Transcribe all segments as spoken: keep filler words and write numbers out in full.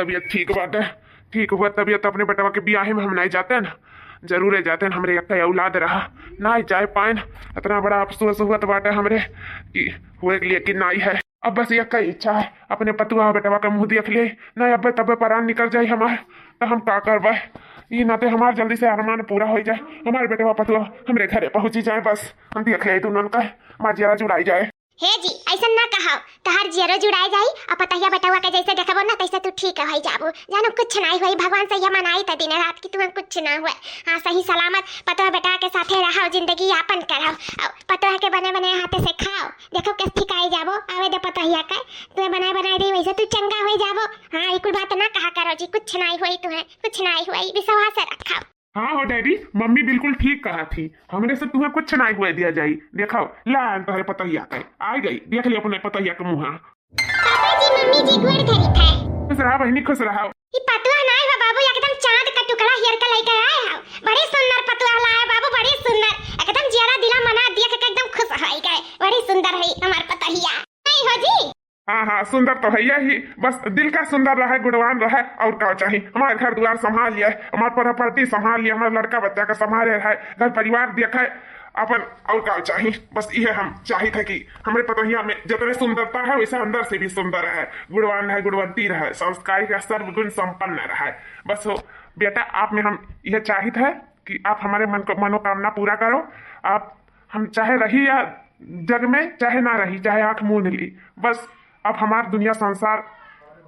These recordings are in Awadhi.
तबियत ठीक बाटे, ठीक हुआ तबियत, अपने बेटवा के बियाहे में हम नाहीं जाते ना, जरूरे जाते ना, हमरे एक औलाद रहा, नाहीं जाए पाए ना। इतना बड़ा अफसोस हुआ तो बाटे हमरे कि हुए के लिए कि नाहीं है। अब बस एक इच्छा है, अपने पतुआ बेटवा का मुँह देख ले, नाहीं अब्बे तब्बे परान निकल जाए हमार, तो हम का करबे? ई नाते हमार जल्दी से अरमान पूरा हो जाए, हमार बेटवा पतुआ हमरे घरे पहुँची जाए, बस हम देख ले दुनन का, हमार जियरा जुड़ाई जाए। हे जी, ऐसन ना कहो, तोहार जियरो जुड़ाई जाई, और पतहिया बेटवा के जैसे देखबो ना, तैसे तू ठीक हो जाबो। जानो, कुछ नाहीं हुई, भगवान से यह मनाई त दिन रात कि तुहन कुछ ना हुए। हाँ, सही सलामत पतोह बेटा के साथे रहो, जिंदगी यापन करो, और पतोह के बने बने हाथे से खाओ। देखो, किस ठिकाई जाबो, आवे दे पतोहिया के, तुहे बनाए बनाए दी, वैसे तू चंगा हो जाबो। हाँ, ई कुल बात ना कहा करो जी, कुछ नाहीं हुई तुहे, कुछ नाहीं हुई, विश्वास रखो। हाँ हो डैडी, मम्मी बिल्कुल ठीक कहा थी, हमरे से तुहे कुछ नाहीं हुए दिया जाई। देखो, ला तोहरे पतोहिया के, आ गई, देख ले अपने पतोहिया के मुँहा। पापा जी, मम्मी जी गोड़ धरी थे। खुश रहा बहिनी, खुश रहा। ई पतुआ नाहीं हो बाबू, एकदम चाँद का टुकड़ा हेर के लेके आए हो। बड़ी सुंदर पतुआ लाए बाबू, बड़ी सुंदर, एकदम जियरा दिला मना देख के एकदम खुश हो गए। बड़ी सुंदर है हमार पतोहिया, नाहीं हो जी? हाँ, हाँ, सुंदर तो है ही, बस दिल का सुंदर रहे, गुणवान रहे, और का चाही? हमार घर दुआर संभाल लिया, हमार प्रॉपर्टी संभाल लिया, हमार लड़का बच्चा का संभाले रहे, घर परिवार देखे अपन, और का चाही? बस इहे हम चाहित है कि हमरे पतोहिया में जितने सुंदरता है, वैसे अंदर से भी सुंदर रहे, गुणवान रहे, गुणवंती रहे, संस्कारी रहे, सर्वगुण संपन्न रहे। बस हो बेटा, आप में हम यह चाहित है कि आप हमारे मन को, मनोकामना पूरा करो। आप, हम चाहे रही या जग में, चाहे ना रही, चाहे आँख मूंद ली, बस अब हमार दुनिया संसार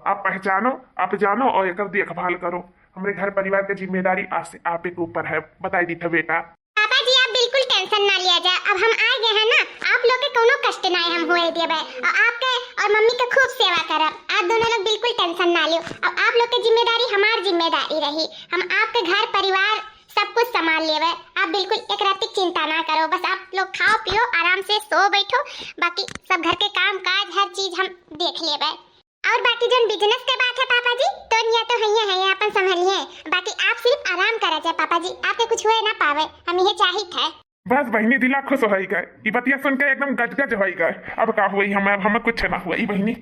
आप पहचानो, आप जानो और एकर देखभाल करो। हमरे घर परिवार के जिम्मेदारी आज से आपे के ऊपर है, बताई दी था बेटा। पापा जी, आप बिल्कुल टेंशन ना लिया जाए, अब हम आ गए हैं ना, आप लोग के कोनो कष्ट ना हम हुए देबे, और आपके और मम्मी के खूब सेवा करब। आप दोनों लोग बिल्कुल टेंशन ना लियो, अब आप लोग के जिम्मेदारी हमार जिम्मेदारी रही, हम आपके घर परिवार सब कुछ संभाल लेवे। आप बिल्कुल एक रात की चिंता ना करो, बस आप लोग खाओ पियो, आराम से सो बैठो, बाकी सब घर के काम काज हर चीज हम देख लेवे। और बाकी जौन बिजनेस के बात है पापा जी, तो निया तो हइये है, अपन संभालिए, बाकी आप सिर्फ आराम करा जाए पापा जी, आपके कुछ हुए ना पावे, हम ये चाहित है। बस बहिनी, दिला खुश होई गए, ई बतिया सुन के एकदम गजगज होई गए। अब का हुई, हम, हमें कुछ ना हुई बहिनी,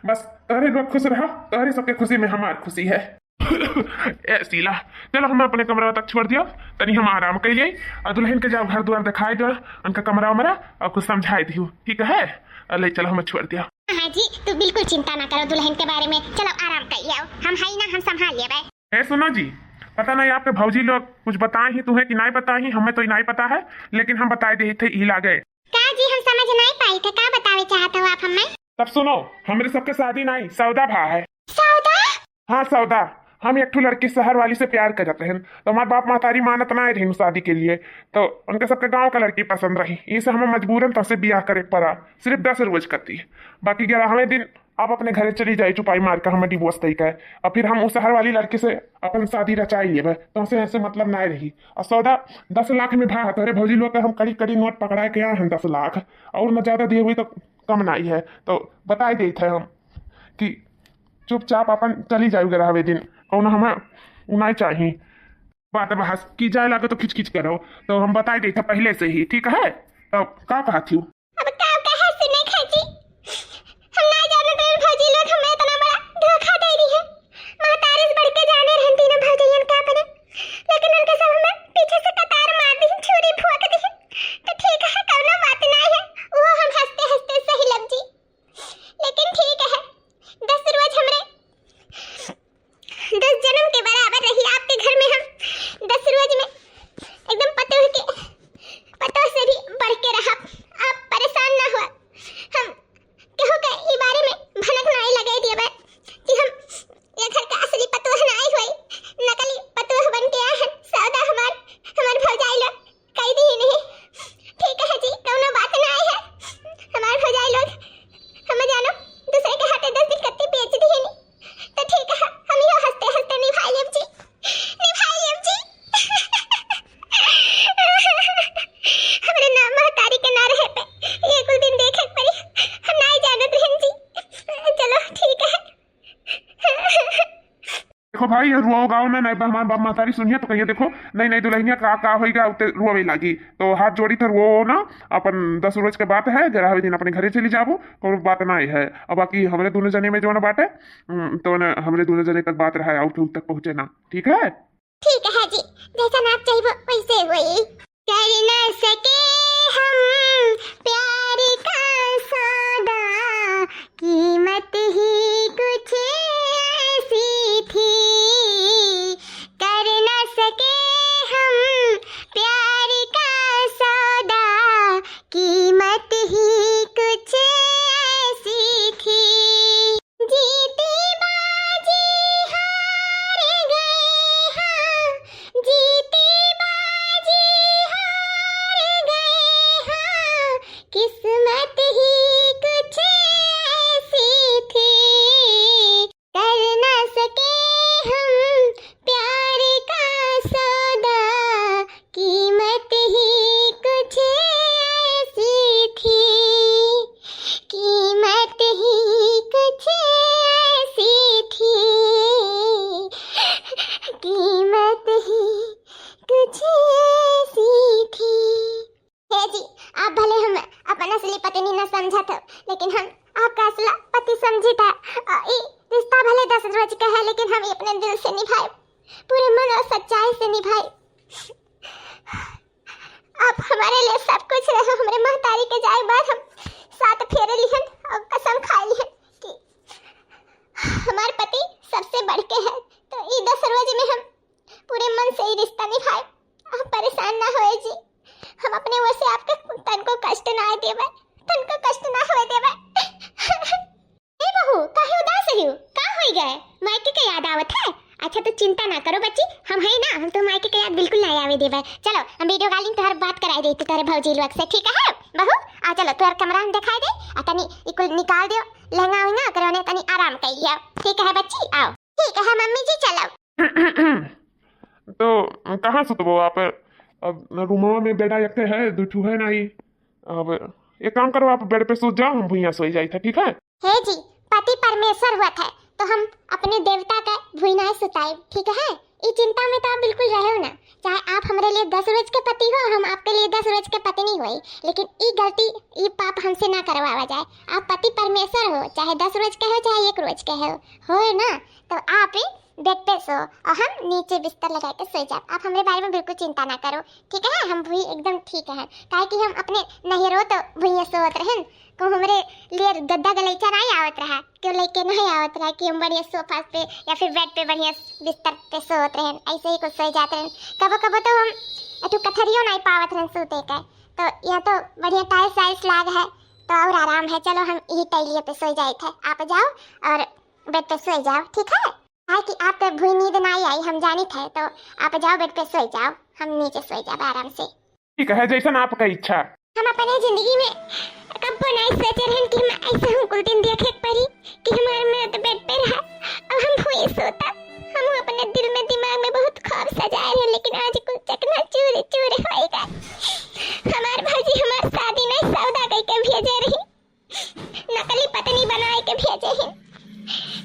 बस तोहरे लोग खुश रहो, तोहरे सबके खुशी में हमार खुशी है। ए शीला, चलो हमें अपने कमरा तक छोड़ दियो, तनी हम आराम कर लिए, और दुल्हन के जाओ घर द्वार दिखाई दो, उनका कमरा उमरा और कुछ समझाई दियो, ठीक है? और ले चलो हमें छोड़ दियो। हाँ जी, तू बिल्कुल चिंता ना करो दुल्हन के बारे में, चलो आराम कर लियो, हम है ना, हम संभाल लेबे। ए सुनो जी, पता नहीं आपके भौजी लोग कुछ बताए ही तुम्हें कि नहीं बताए ही, हमें तो नहीं पता है, लेकिन हम बताए दे थे ई लागे। का जी, हम समझ नहीं पाई थे, का बतावे चाहत हो आप हमें? तब सुनो, हमरे सबके शादी नहीं, सौदा भा है। सौदा? हाँ सौदा, हम एक ठो लड़की शहर वाली से प्यार करत रहन, तो हमार बाप महतारी मानत ना रही शादी के लिए, तो उनके सबके गांव का लड़की पसंद रही, इसे हमें मजबूरन तोसे बियाह करे पड़ा, सिर्फ दस रोज करती। बाकी ग्यारहवें दिन आप अपने घरे चली जाई, चुपाई मार के हमें डिवोर्स दे के, और फिर हम उस शहर वाली लड़की से अपन शादी रचाई लेबे, तो उसे ऐसे मतलब ना रही। और सौदा, दस लाख में भा, तोहरे भौजी लोग के हम कड़ी कड़ी नोट पकड़ा के आए हैं, दस लाख, और न ज्यादा दिए हुई तो कम नाई है, तो बताई देत है हम कि चुपचाप अपन चली जाए ग्यारहवें दिन, कौनो हमें उ नाई चाही। बात बहस की जाए लागे तो खिचखिच करो, तो हम बताई देत है पहले से ही, ठीक है? तब का कहा थी? अब का कहे सुने खाची, हम ना जानत रहन भौजी लोग हमें इतना बड़ा धोखा दे रही है। महतारी से बढ़ के जाने रहन तीनों भौजैयन का अपने, लेकिन उनके सब हमें पीछे से कतार मार दी, छुरी भोंक दी। तो ठीक है, कौनो बात ना है, वो हम हंसते हंसते सही लब जी। लेकिन ठीक है, दस रोज हमरे दस जन्म के बराबर रही आपके घर में हम। दस रोज में एकदम पतोह के, पतोह से भी बढ़ के रहा। आप भाई, ये रोवा गाओ ना, नहीं बा हमार बाप महतारी सुनिया तो कहिया, "देखो, नई नई दुलहिनिया का, का होइगा, उते रोवे लागी।" तो हाथ जोड़ी तो रोवा ना, अपन दस रोज के बात है, ग्यारहवें दिन अपने घरे चली जाबो, कोनो बात नहीं है। अब बाकी हमरे दोनों जने में जो ना बाटे, हम्म, तो ना हमरे दोनों जने तक बात रहा, और केहू तक पहुँचे ना, ठीक है? ठीक है जी, जैसा आप चाहिए वैसे होई। कर ना सके हम प्यार का सौदा, कीमत ही कुछ ऐसी थी। कर ना सके हम प्यार का सौदा, कीमत ही कुछ ऐसी थी। जीती बाजी हार गए हाँ, जीती बाजी हार गए हाँ, किस्मत ही कुछ ऐसी थी। कर ना सके हम प्यार का सौदा, कीमत ही कुछ ऐसी थी, कीमत ही कुछ ऐसी थी, कीमत ही कुछ ऐसी थी। हे जी, आप भले हम अपन असली पत्नी न समझत हो, लेकिन हम आपका असला पति समझी था। अ, ई रिश्ता भले दस रोज का है, लेकिन हम ई अपने दिल से निभाए, पूरे मन और सच्चाई से निभाए। आप हमारे लिए सब कुछ रहे। हमरे महतारी के जाए बाद हम सात फेरे लिहन और कसम खाए लिहन कि हमार पति सबसे बढ़ के है। तो ई दस रोज में हम पूरे मन से ई रिश्ता निभाए। आप परेशान ना होए जी, हम अपने ओर से आपके तनको कष्ट ना देवे, तनको कष्ट ना होए देवे। ए बहू, काहे उदास रहियो? का होई गए? मायके के याद आवत है? अच्छा, तू चिंता ना करो बच्ची, हम है ना, हम तो मायके के याद बिल्कुल ना आवे देवे। चलो, हम video calling तोहर बात कराई देते तोहरे भौजी लोग से, ठीक है बहू? आ चलो, तोहर कमरा हम दिखाई दे, आ तनी ई कुल निकाल दियो, लहंगा उहंगा, ओकरे ओने तनी आराम कर लियो, ठीक है बच्ची? आओ। ठीक है मम्मी जी, चलो। तो कहाँ सुतबो आप? अब रूमवा में बेडा एक है, दू ठू है नहीं। अब एक काम करो, आप बेड पे सूत जाओ, हम भुइयां सोई जाई थे, ठीक है? हे जी, पति परमेश्वर हुआ था, तो हम अपने देवता के भुइयां सुताई, ठीक है? ई चिंता में तो आप बिल्कुल रहो ना। चाहे आप हमरे लिए दस रोज के पति हो, हम आपके लिए दस रोज के पत्नी होई, लेकिन ई गलती, ई पाप हमसे ना करवावा जाए। आप पति परमेश्वर हो, चाहे दस रोज के हो, चाहे एक रोज के हो, हो ना? तो आप बेड पे सो और हम नीचे बिस्तर लगा के सो जाब। आप हमरे बारे में बिल्कुल चिंता ना करो, ठीक है? हम भुई एकदम ठीक है, काहे कि हम अपने नैहरो तो भुइया सोवत रहन, को हमरे लिए गद्दा गलैचा नहीं आवत रहा, क्यों लेके नहीं आवत रहा कि हम बढ़िया सोफा पे या फिर बेड पे बढ़िया बिस्तर पे सोवत रहन, ऐसे ही कुछ सो जात रहन। कबो कबो तो हम एक ठो कथरियो नहीं पावत रहन सूते के, तो यह तो बढ़िया टाइल्स वाइल्स लाग है, तो और आराम है। चलो हम यही टैलिए पे सो जाए थे, आप जाओ और बेड पे सो जाओ, ठीक है? काहे कि आपके भुई नींद नहीं आई, हम जानी थे, तो आप जाओ बेड पे सो जाओ, हम नीचे सो जाब आराम से। ठीक है, जैसन आपका इच्छा। हम अपने जिंदगी में कब्बो नहीं सोचे रहन कि हम ऐसे हूँ कुल दिन देखे के पड़ी कि हमारे मर्द बेड पे रहा और हम भुई सोता। हम अपने दिल में दिमाग में बहुत ख्वाब सजाए रहे, लेकिन आज कुल चकना चूर चूर होएगा। हमार भौजी हमार शादी नहीं सौदा कह के भेजे रही, नकली पत्नी बनाए के भेजे हैं।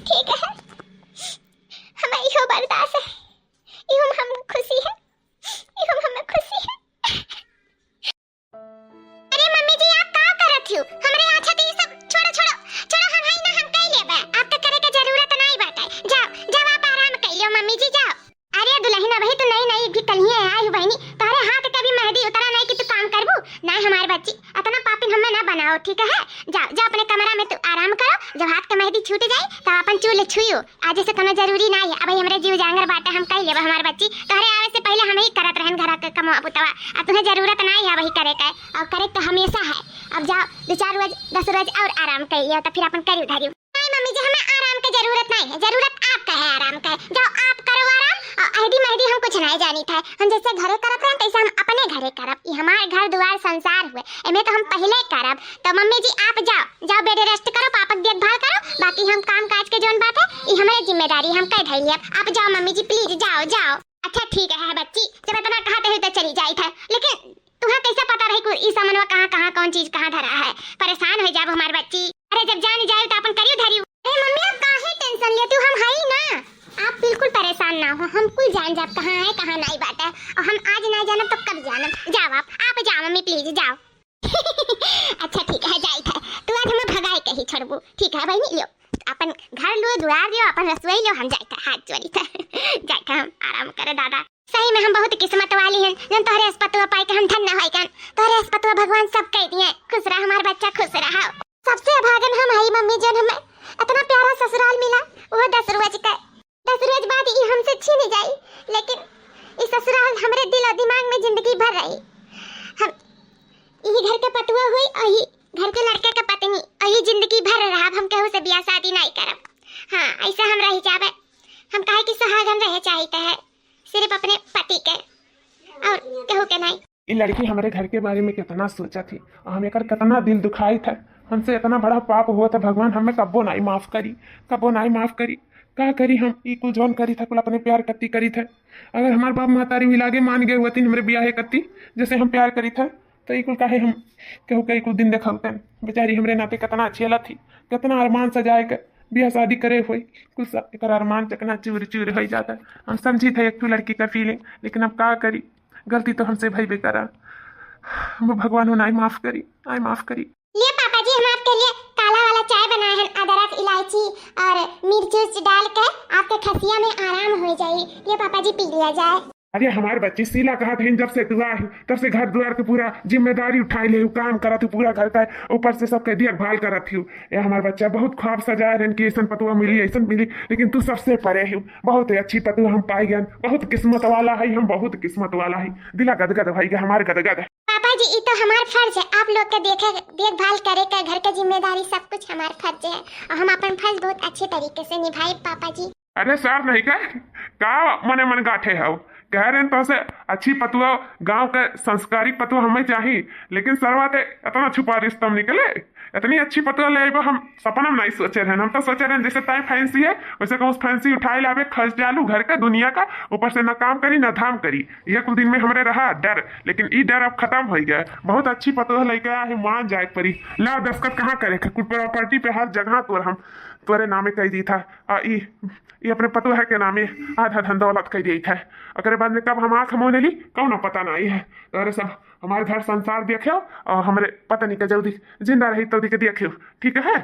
ठीक है, हमें इहो बर्दाश्त है, इहो में हम खुशी है, इहो में हमें खुशी है। अरे मम्मी जी, आप का करत हो? हमरे यहाँ छती सब छोड़ो, छोड़ो, छोड़ो, हम हई ना, हम कई लेबे। आप तो करे के जरूरत नहीं बाटे। जाओ, जाओ, आप आराम कर लियो मम्मी जी, जाओ। अरे दुल्हन, अबही तो नई नई भी कलिए आई हो बहनी, तोहरे हाथ के भी मेहंदी उतरा नहीं कि तू काम करबू? नहीं हमार बच्ची, इतना पापिन हमें ना बनाओ, ठीक है? जाओ, जाओ अपने कमरा में तू आराम करो, जब हाथ के मेहंदी छूट जाई तब अपन चूल्हे छुइयो। आज से कोनो जरूरी नहीं है, अब हमरे जीव जांगर बाटे, हम कई लेबे हमार बच्ची। तोहरे आवे से पहले हम ही करत रहन घर के कमवा बुतवा, अब तुहे जरूरत नहीं है वही करे के, और करे तो हमेशा है। अब जाओ दो चार रोज, दस रोज और आराम कर लियो, तो फिर अपन करी उधारी। नहीं मम्मी जी, हमें आराम के जरूरत नहीं है, जरूरत आपका है आराम का। जाओ आप करो आराम, और अहदी महदी हम कुछ नहीं जानी था। हम जैसे घरे करत रहन तैसे हम अपने घरे करब। ये हमार घर दुआर संसार हुए, एमे तो हम पहले करब। तो मम्मी जी आप जाओ, जाओ बेड रेस्ट करो, पापा की देखभाल करो, बाकी हम काम काज के जौन बात है ये हमारे जिम्मेदारी, हम कह धैली। अब आप जाओ मम्मी जी, प्लीज जाओ, जाओ। अच्छा ठीक है बच्ची, जब इतना कहते हो तो चली जाई था, लेकिन तुहे कैसे पता रही कुल ई सामानवा कहाँ कहाँ कौन चीज कहाँ धरा है? परेशान हो जाब हमार बच्ची। अरे जब जान जाए तो अपन करियो धरियो। अरे मम्मी आप काहे टेंशन लेती हो, हम हई ना। आप बिल्कुल परेशान ना हो, हम कुल जान जाब कहाँ है, कहाँ नाई बाटे। और हम आज नाई जानब तो कब जानब? जाओ आप, आप जाओ मम्मी, please जाओ। अच्छा ठीक है, जाइत है। तू आज हमें भगाए के ही छोड़बू, ठीक है बहिनी? लियो अपन घर लो, दुआर लियो, अपन रसोई लियो, हम जाइत है, हाथ जोड़ी थे। जाइत है हम, आराम करे दादा। सही में हम बहुत किस्मत वाली हैं, जन तोहरे असपतुआ पाए के हम धन्य होई गन। तोहरे असपतुआ भगवान सब कह दिए। खुश रह हमार बच्चा, खुश रह। सबसे अभागन हम हई मम्मी, जन हमें इतना प्यारा ससुराल मिला, वो दस रोज का। दस रोज बाद ई हमसे छीन जाई, लेकिन ई ससुराल हमरे दिल और दिमाग में जिंदगी भर रही। हम यही घर के पतुआ हुई और यही घर के लड़के के पत्नी, और यही जिंदगी भर रहब। हम केहू से बियाह शादी नहीं करब। हाँ, ऐसे हम रह जाबे। हम काहे कि सुहागन रहे चाहित है सिर्फ अपने पति के और केहू के नहीं। ई लड़की हमरे घर के बारे में कितना सोचा थी और हम एकर कितना दिल दुखाई था। हमसे इतना बड़ा पाप हुआ था, भगवान हमें कब्बो नाई माफ करी, कब्बो नाई माफ करी। का करी हम, ई कुल जौन करी था कुल अपने प्यार कत्ती करी था। अगर हमार बाप महतारी भी लागे मान गए हुआ थी हमरे बियाहे कत्ती, जैसे हम प्यार करी था, तो ई कुल काहे हम केहू के ई कुल दिन देखावतन। बेचारी हमरे नाते कितना अच्छी थी, कितना अरमान सजाए के बियाह शादी करे हुई, कुल सब एकर अरमान चकना चूर चूर हो जाता। हम समझी थे एक ठो लड़की का feeling, लेकिन अब का करी, गलती तो हमसे भई बेकारा। हम भगवान हो नाई माफ करी, नाई माफ करी। लिए पापा जी, हम आपके लिए काला वाला चाय बनाए हैं, अदरक, इलायची और मिर्च उर्च डाल के आपके खसिया में आराम हो जाई। लिए पापा जी, पी लिया जाए। अरे हमार बच्ची शीला कहत है, जब से तू आई तब से घर द्वार के पूरा जिम्मेदारी उठाई ले, काम करत हूँ पूरा घर का, ऊपर से सबके देखभाल करत हूँ। ये हमार बच्चा बहुत ख्वाब सजाए रहन कि ऐसन पतुआ मिली, ऐसन मिली, लेकिन तू सबसे परे हो। बहुत ही अच्छी पतुआ हम पाई गन, बहुत किस्मत वाला है हम, बहुत किस्मत वाला है। दिला गदगद भई गए हमार, गदगद। पापा जी, ई तो हमार फर्ज है, आप लोग के देखे, देखभाल करे का, घर के जिम्मेदारी सब कुछ हमार फर्ज है, और हम अपन फर्ज बहुत अच्छे तरीके से निभाई पापा जी। अरे सर नहीं का, का मने मन गाठे हव? कह रहे तो से अच्छी पतुआ, गांव के संस्कारी पतुआ हमें चाही, लेकिन सरवा ते इतना छुपा रिश्तम निकले। इतनी अच्छी पतुआ ले आइबो, हम सपना में नहीं सोचे रहन। हम तो सोचे रहन जैसे ताई फैंसी है, वैसे कहूँ फैंसी उठाए लावे, खर्च चालू घर का दुनिया का, ऊपर से ना काम करी ना धाम करी। ये कुल दिन में हमरे रहा डर, लेकिन ई डर अब खत्म हो गया। बहुत अच्छी पतोह लइके आए, मान जाए के परी। ला दस्तखत कहाँ करे थे? कुल प्रॉपर्टी पे हर जगह तोर हम तोरे नामे कह दी था। आ ई, ई अपने पतोह के नामे आधा धन दौलत कह दी था। ओकरे बाद में कब हम आँख मोने ली, कौनो पता नहीं है। तोरे सब हमारे घर संसार देखियो और हमरे पत्नी के जल्दी जिंदा रही तो दिखे देखियो, ठीक है?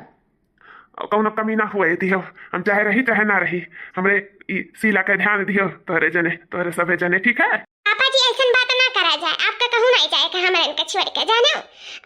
और कौनो कमी ना हुए दियो, हम चाहे रही चाहे ना रही, हमरे ई शीला के ध्यान दियो, तोहरे जने, तोहरे सभे जने, ठीक है? पापा जी, ऐसन बात ना करा जाए, आपका कहूँ नहीं जाए का हमरन के छोड़ के, जानो?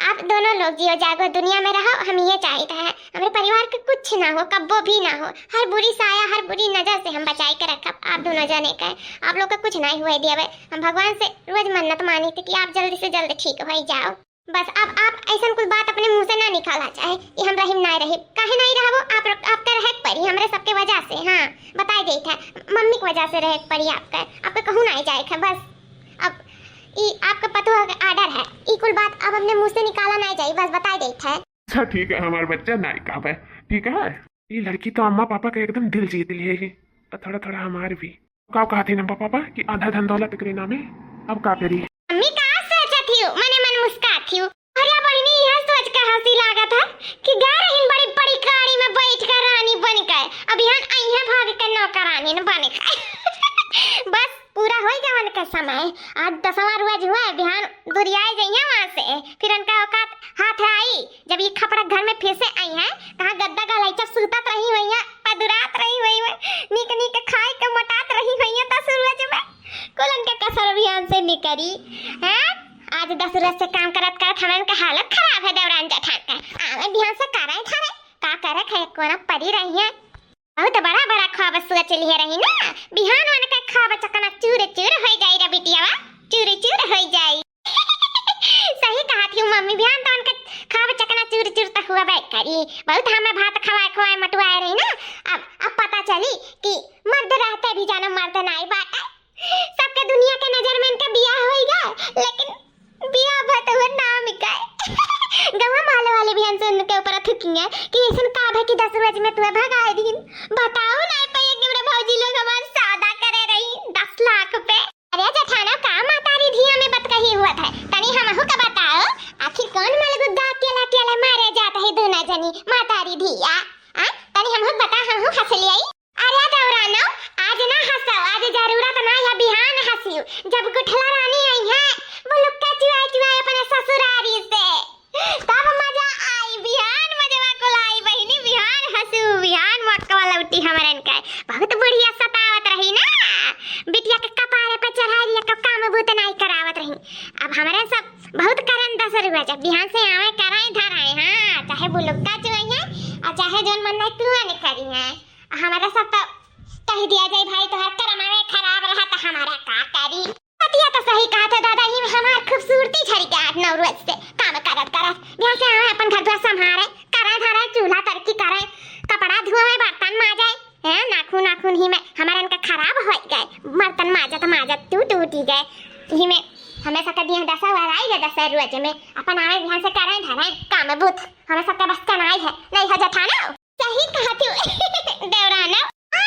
आप दोनों लोग जियो जागो, दुनिया में रहो, हम ये चाहित है, हमरे परिवार के कुछ ना हो, कब्बो भी ना हो, हर बुरी साया, हर बुरी नजर से हम बचाई के रखब आप दोनों जने के। आप लोग का कुछ नहीं हुए दियावे, हम भगवान से रोज मन्नत मानी थी कि आप जल्दी से जल्दी ठीक हो जाओ। बस अब आप ऐसन कुल बात अपने मुंह से ना निकाला चाहे कि हम रहिम ना रहिब। काहे नहीं रहबो? आप, आपके रहे के पड़ी हमरे सबके वजह से। हाँ, बताए देत है, मम्मी के वजह से रहे के पड़ी आपके। आपके कहूँ नहीं जाए के। बस अब ई आपके पतोह के order है, ई कुल बात अब अपने मुंह से निकाला नहीं जाई, बस बताए देत है। अच्छा ठीक है, हमार बच्चा नहीं कहबे, ठीक है? ई लड़की तो अम्मा पापा के एकदम दिल जीत लिए है, और थोड़ा थोड़ा हमार भी। का कहत है ना पापा कि आधा धन दौलत एकरे नामे, अब का करी? मम्मी का सोचत हियो? मने मन मुस्कात हियो। अरे बहिनी, यह सोच के हंसी लागत है कि गए रहिन बड़ी बड़ी गाड़ी में बैठ कर रानी बन के, अब यहाँ आई है भाग के नौकरानी न बन के। बस पूरा हो गया उनका समय। आज दसवाँ रोज हुआ है, बिहान दुरियाए जइहे वहाँ से, फिर उनका औकात हाथ आई। जब ये खपड़ा घर में फिर से आई है, कहाँ गद्दा गलैचा सूतत रही हुई है, पदुरात रही हुई है, नीक नीक खाए के मोटात रही हुई है दस रोज में। कुल उनके कसर बिहान से निकरी, हैं? आज दस रोज से काम करत करत हमन के हालत खराब है देवरान जेठान के। आवे बिहान से करे थारे, का करे खाए कोना पड़ी रही है। बहुत बड़ा बड़ा ख्वाब सोच लिए रही ना, बिहान उनके ख्वाब चकना चूर चूर हो जाई रे बिटियावा, चूर चूर हो जाई। सही कहत हियो मम्मी, बिहान तो उनके ख्वाब चकना चूर चूर तो हुआ बे करी। बहुत हमें भात खवाए खवाए मटुआए रही ना, अब, अब पता चली कि मर्द रहते भी जानो मर्द नाई बाटे। सबके दुनिया के नजर में इनका बियाह होई गए, लेकिन बियाह भत हुए नाम का। गवा माले वाले भी हमसे उनके ऊपर थुकिंगे कि ऐसन का भे कि दस रोज में तुम्हें भगाए दीन। बताओ ना, पे एक दिन भौजी लोग हमार सौदा करे रही दस लाख पे। अरे जेठाना, का मातारी धिया में बतकही हुआ था, तनी हमहू का बताओ, आखिर कौन मलगुद्दा अकेला अकेला मारे जात है दोनों जनी मातारी धिया? आ, तनी हमहू बता, हमहू हंस लियाई। अरे दौरानो, आज ना बहुत करन दस रुपया, जब बिहान से आवे कराए धराए, हाँ, चाहे बुलुक्का चुआई है और चाहे जौन मन नहीं तुआ ने करी है। हमारा सब तो कह दिया जाए, "भाई तोहर करम आवे खराब रहा तो हमारा का करी।" पतिया तो सही कहा था दादा, ही हमार खूबसूरती झरी के आठ नौ रोज से काम करत करत बिहान से आवे अपन घर द्वार संभारे, कराए धराए, चूल्हा तरकी करे, कपड़ा धुआवे, बर्तन माजे, हैं, नाखून नाखून ही में हमारे इनका खराब हो गए, बर्तन माजत माजत तू टूटी गए। ही में हमेशा कभी यहाँ दसा वार आई है, दसा रोज में अपन आए बिहान से कराए धराए काम बूथ, हमें सबका बस का नाई है, नहीं है जेठानो। सही कहा तू देवरानो। आ!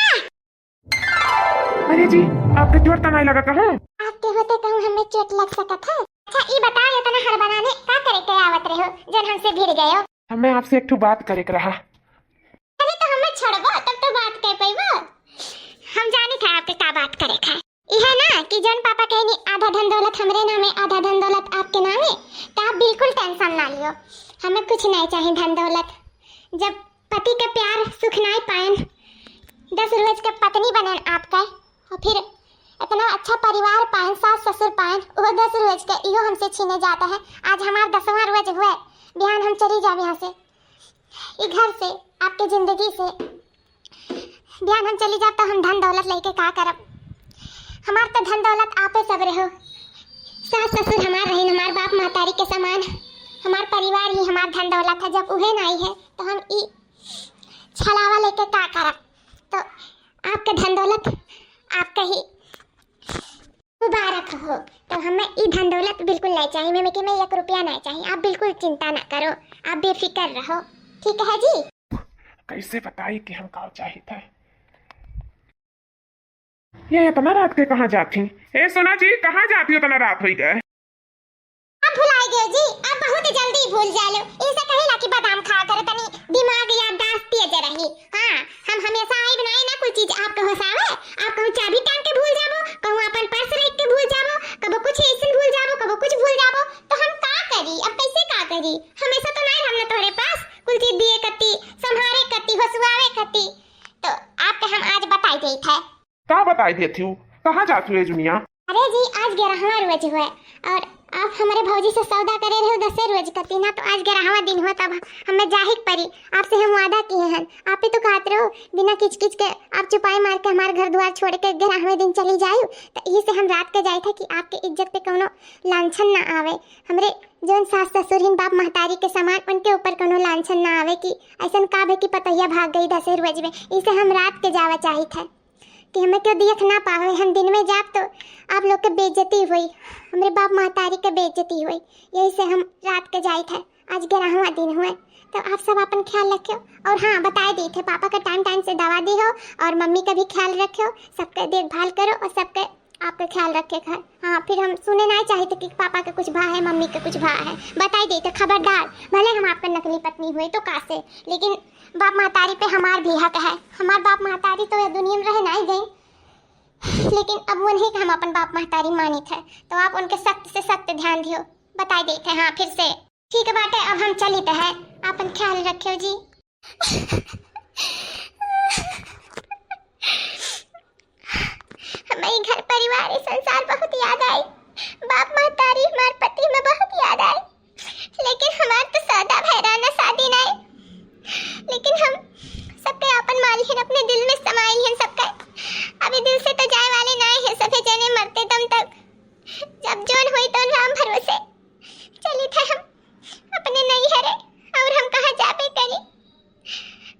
अरे जी, आपके चोट तो नहीं लगा कहूँ? आपके होते कहूँ हमें चोट लग सकत है। अच्छा, ई बताओ, इतना हड़बड़ाने का करे के आवत रहे हो, जौन हमसे भिड़ गए हो? हमें आपसे एक ठो बात करे के रहा। अरे तो हमें छोड़बो, तब तो बात कर पैबो। हम जानी था आपके का बात करे का। ई है ना कि जौन पापा कहनी आधा धन दौलत हमरे नामे, आधा धन दौलत आपके नामे, तो आप बिल्कुल tension ना लियो। हमें कुछ नहीं चाहिए धन दौलत। जब पति के प्यार सुख नहीं पाएन, दस रोज के पत्नी बनेन आपका, और फिर इतना अच्छा परिवार पाएन, सास ससुर पाएन, वो दस रोज के इहो हमसे छीने जाता है। आज हमार दसवाँ रोज हुआ, बिहान हम चली जाब यहाँ से, ई घर से, आपके जिंदगी से। बिहान हम चली जाब तो हम धन दौलत लेके का करब? हमार तो धन दौलत आपे सब रहो। सास ससुर हमार रहीन, हमार बाप महतारी के समान, हमार परिवार ही हमार धन दौलत है। जब उहे नाई है तो हम ई छलावा लेके का करब? तो आपके धन दौलत आपका ही मुबारक हो। तो हमें ई धन दौलत बिल्कुल नहीं चाहिए, हमें कि हमें एक रुपया नहीं चाहिए। आप बिल्कुल चिंता ना करो, आप बेफिक्र रहो, ठीक है जी। कैसे बताई कि हम का चाहित है? ये इतना रात के कहाँ जाती? ए सोना जी, कहाँ जाती हो, इतना रात हो गए? आप भुलाए गए जी, आप बहुत जल्दी भूल जालो। ऐसा कहेला कि बादाम खा कर तनी दिमाग याददाश्त तेज रही। हाँ, हम हमेशा आई बनाए ना कोई चीज आपके होश आवे, आप कहूँ चाबी टांग के भूल जाबो, कहूँ अपन पर्स रख के भूल जाबो, कबो कुछ ऐसन भूल जाबो, कबो कुछ भूल जाबो, तो हम का करी? अब कैसे का करी? हमेशा तो नहीं रहना तोहरे पास, कुल चीज दिए कत्ती, संभारे कत्ती, होसुआवे कत्ती। तो आपके हम आज बताई देत है। का बताई देत हूँ? कहाँ जात हूँ ए जुनिया? अरे जी, आज ग्यारहवाँ रोज हुआ और आप हमारे भौजी से सौदा करे रहे हो दसे रोज कत्ती ना, तो आज ग्यारहवाँ दिन हुआ, तब हमें जाहिक परी। आपसे हम वादा किए हैं, आप ही तो कहत रहो बिना किचकिच के, आप चुपाई मार के हमारे घर द्वार छोड़ के ग्यारहवें दिन चली जायु। तो यही से हम रात के जाए थे कि आपके इज्जत पे कोनो लांछन ना आवे, हमरे जौन सास ससुर हिन बाप महतारी के समान, उनके ऊपर कोनो लांछन ना आवे कि ऐसन का भे कि पतोहिया भाग गई दसे रोज में। इसे हम रात के जावा चाहित है कि हमें क्यों दिख ना पावे। हम दिन में जाब तो आप लोग के बेइज्जती हुई, हमरे बाप महतारी के बेइज्जती हुई, यही से हम रात के जाइत है। आज ग्यारहवाँ दिन हुए, तो आप सब अपन ख्याल रखियो। और हाँ, बताए देत है, पापा का टाइम टाइम से दवा दिहो और मम्मी का भी ख्याल रखियो, सबके देखभाल करो और सबके आपका ख्याल रखे घर। हाँ, फिर हम सुने नहीं चाहित कि पापा के कुछ भा है, मम्मी के कुछ भा है, बताई देत है खबरदार। भले हम आपका नकली पत्नी हुए तो का से, लेकिन बाप महतारी पे हमार भी हक है। हमार बाप महतारी तो ये दुनिया में रहे नहीं गई, लेकिन अब वो नहीं कि हम अपन बाप महतारी मानित है, तो आप उनके सख्त से सख्त ध्यान दियो, बताई देत है। हाँ, फिर से ठीक बाटे, अब हम चलित है, आपन ख्याल रखियो जी। हमारी घर परिवार, ये संसार बहुत याद आई। बाप महतारी, हमार पति में बहुत याद आई। लेकिन हमार तो सादा भैराना शादी नाई। लेकिन हम सबके आपन मालिहन, अपने दिल में समाइल हन सबके। अभी दिल से तो जाए वाले नाई है, सभे जने मरते दम तक। जब जौन होई तौन राम भरोसे। चलित है हम अपने नैहरे, और हम कहाँ जाबे करी?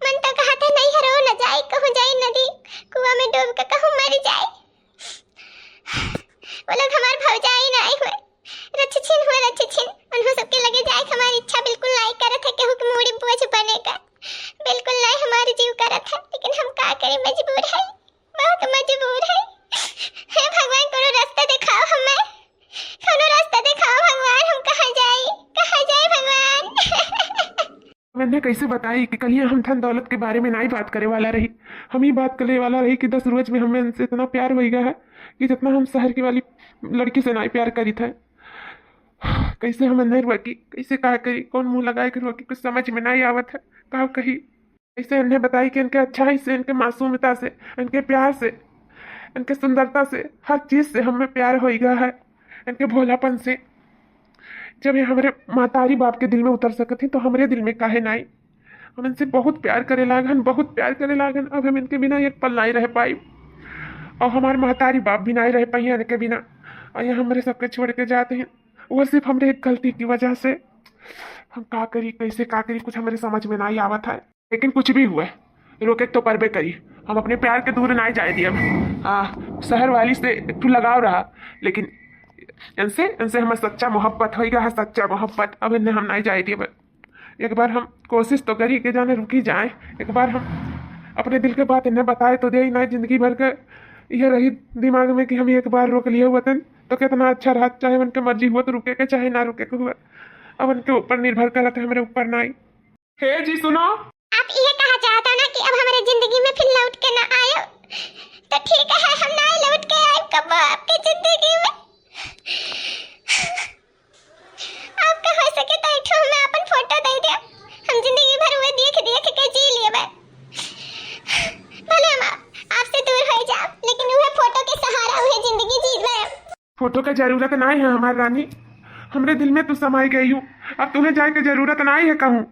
मन तो कहा था नैहरो न जाए, कहूँ जाए नदी कुआं में डूब के कहूँ मर जाए। वो लोग हमार भौजाई नाई हुए, रछछिन हुए, रछछिन। उन्हों सबके लगे जाए के हमारी इच्छा बिल्कुल नाई करत है, केहू के मूड़ी बोझ बने का बिल्कुल नाई हमारे जीव करत है, लेकिन हम का करें, मजबूर है, बहुत मजबूर है। हे भगवान, कोनो रास्ता दिखाओ हमें, कोनो रास्ता दिखाओ भगवान, हम कहाँ जाई, कहाँ जाई भगवान? मैंने कैसे बताई कि कल ही हम धन दौलत के बारे में नाई बात करे वाला रही। हम ही बात करे वाला रही कि दस रोज में हमें इनसे इतना प्यार होई गया है कि जितना हम शहर की वाली लड़की से नाई प्यार करी थे। कैसे हम नहीं रोकी, कैसे का करी, कौन मुंह लगाए के रोकी, कुछ समझ में नहीं आवत है, का कही। कैसे इन्हें बताई कि इनके अच्छाई से, इनके मासूमियता से, इनके प्यार से, इनके सुंदरता से, हर चीज से हमें प्यार होई गया है, इनके भोलापन से। जब ये हमरे महतारी बाप के दिल में उतर सकत ही, तो हमरे दिल में काहे नाई? हम इनसे बहुत प्यार करे लागन, बहुत प्यार करे लागन। अब हम इनके बिना एक पल नाई रह पाई, और हमार महतारी बाप भी नाई रह पाई इनके बिना। और ये हमरे सबके छोड़ के जाते हैं, वो सिर्फ हमरे एक गलती की वजह से। हम का करी, कैसे का करी, कुछ हमरे समझ में नाई आवत है। लेकिन कुछ भी हुए, रोके तो परबे करी। हम अपने प्यार के दूर नाई जाए दियब। आ, शहर वाली से एक ठो लगाव रहा, लेकिन इनसे, इनसे हमार सच्चा मोहब्बत होइगा है, सच्चा मोहब्बत। अब इन्हें हम नाई जाए दियब। एक बार हम कोशिश तो करी के जाने रुकी जाए, एक बार हम अपने दिल के बात इन्हें बताए तो दे, नाई जिंदगी भर के ये रही दिमाग में कि हम एक बार रोक लिए वतन तो कितना अच्छा रहा, चाहे उनके मर्जी हुआ तो रुके के, चाहे ना रुके के हुआ। अब उनके ऊपर निर्भर करत है, हमरे ऊपर नाई। हे जी सुनो। आप ये कहा चाहता ना कि अब हमारे जिंदगी में फिर लौट के ना आयो, तो ठीक है, हम ना लौट के आए कब आपके जिंदगी में। आपका हो सके तो एक ठो हमें अपन फोटो दे दे, हम जिंदगी भर वो देख देख के जी लिए बा। भले हम आप, आपसे दूर हो जाब, लेकिन वह फोटो के सहारा वह जिंदगी जी ले। फोटो का जरूरत नाई है हमार रानी, हमरे दिल में तू समाई गई हूँ। अब तुम्हें जाए के जरूरत नाई है कहूँ।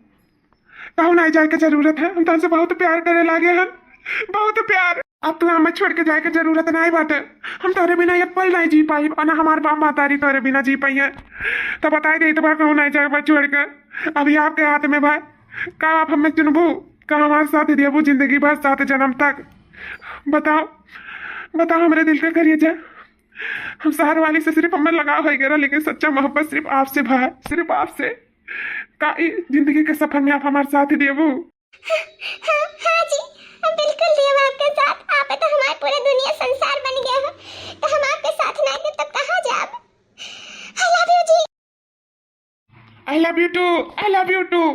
कहूँ नाई जाए के जरूरत है, हम तुमसे बहुत प्यार करे लागे हन, बहुत प्यार। अब तू हमें छोड़ के जाए के जरूरत नाई बाटे। हम तोरे बिना एक पल नाई जी पाई, और ना हमार बाप महतारी तोरे बिना जी पाई है। तो बताई दे तो बा, कहूँ नाई जाए बा छोड़ के। अभी आपके हाथ में बा, का आप हमें चुनबू, का हमारे साथ देबू जिंदगी भर, सात जन्म तक? बताओ, बताओ हमरे दिल का करिए जा। हम शहर वाली से सिर्फ हमें लगाव हो गया, लेकिन सच्चा मोहब्बत सिर्फ आपसे भा, सिर्फ आपसे। का ई जिंदगी के सफर में आप हमारे साथ देबू? हाँ, हाँ जी, हम बिल्कुल देब आपके साथ। आप तो हमार पूरा दुनिया संसार बन गया हो, तो हम आपके साथ ना देब तब कहाँ जाब? I love you जी। I love you too, I love you too।